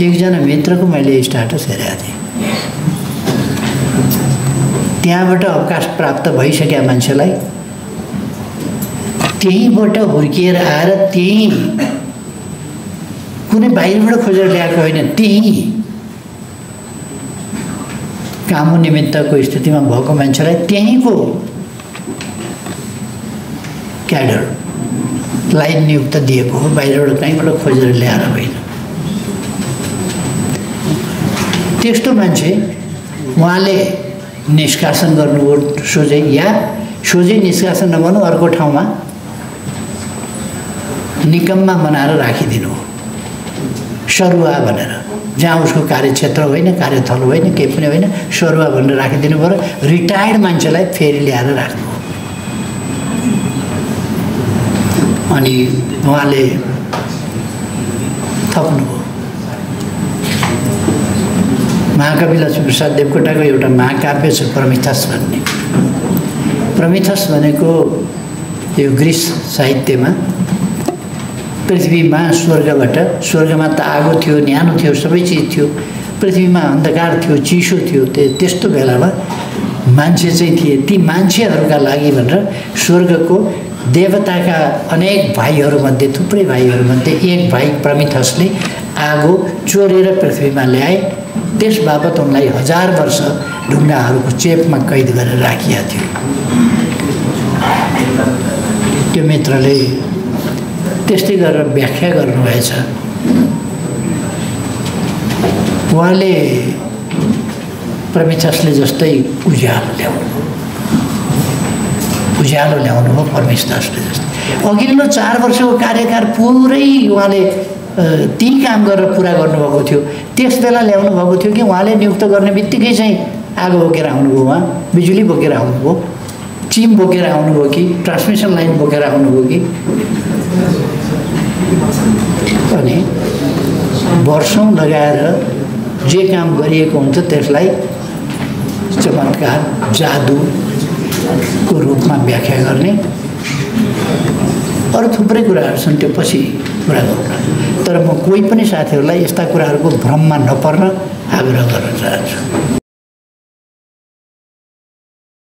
एकजना मित्रको मैले स्ट्याटस हेरेको थिएँ। त्यहाँबाट अवकाश प्राप्त भइसकेका मान्छेलाई त्यहीँबाट हुर्किएर आएर त्यहीँ कुनै बाहिरबाट खोजेर ल्याएको होइन, त्यहीँ काम निमित्तको स्थितिमा भएको मान्छेलाई त्यहीँको क्याडरलाई नियुक्त दिएको हो, बाहिरबाट कहीँबाट खोजेर ल्याएर होइन। त्यस्तो मान्छे उहाँले निष्कासन गर्नुभयो सोझै, या सोझै निष्कासन नगर्नु अर्को ठाउँमा निकममा बनाएर राखिदिनु हो, सरुवा भनेर, जहाँ उसको कार्यक्षेत्र होइन, कार्यथल होइन, केही पनि होइन, सरुवा भनेर राखिदिनु भयो। रिटायर्ड मान्छेलाई फेरि ल्याएर राख्नु हो। अनि उहाँले थप्नुभयो। महाकवि लक्ष्मीप्रसाद देवकोटाको एउटा महाकाव्य छ प्रमिथस भन्ने। प्रमिथस भनेको यो ग्रिस साहित्यमा पृथ्वीमा स्वर्गबाट, स्वर्गमा त आगो थियो, न्यानो थियो, सबै चिज थियो, पृथ्वीमा अन्धकार थियो, चिसो थियो। त्यस्तो बेलामा मान्छे चाहिँ थिए। ती मान्छेहरूका लागि भनेर स्वर्गको देवताका अनेक भाइहरूमध्ये, थुप्रै भाइहरूमध्ये एक भाइ प्रमिथसले आगो चोरेर पृथ्वीमा ल्याए। त्यस बाबत उनलाई 1000 वर्ष ढुङ्गाहरूको चेपमा कैद गरेर राखिएको थियो। त्यो मित्रले त्यस्तै गरेर व्याख्या गर्नुभएछ। उहाँले प्रमिथसले जस्तै उज्यालो ल्याउनु हो प्रमिथसले जस्तै। अघिल्लो 4 वर्षको कार्यकाल पुरै उहाँले त्यही काम गरेर पुरा गर्नुभएको थियो। त्यस बेला ल्याउनु भएको थियो कि उहाँले नियुक्त गर्ने बित्तिकै चाहिँ आगो बोकेर आउनुभयो, उहाँ बिजुली बोकेर आउनुभयो, चिम बोकेर आउनुभयो कि ट्रान्समिसन लाइन बोकेर आउनुभयो कि। अनि वर्षौँ लगाएर जे काम गरिएको हुन्छ त्यसलाई चमत्कार, जादुको रूपमा व्याख्या गर्ने अरू थुप्रै कुराहरू छन्, त्यो पछि कुरा गर्नु। तर म कोही पनि साथीहरूलाई यस्ता कुराहरूको भ्रममा नपर्न आग्रह गर्न चाहन्छु।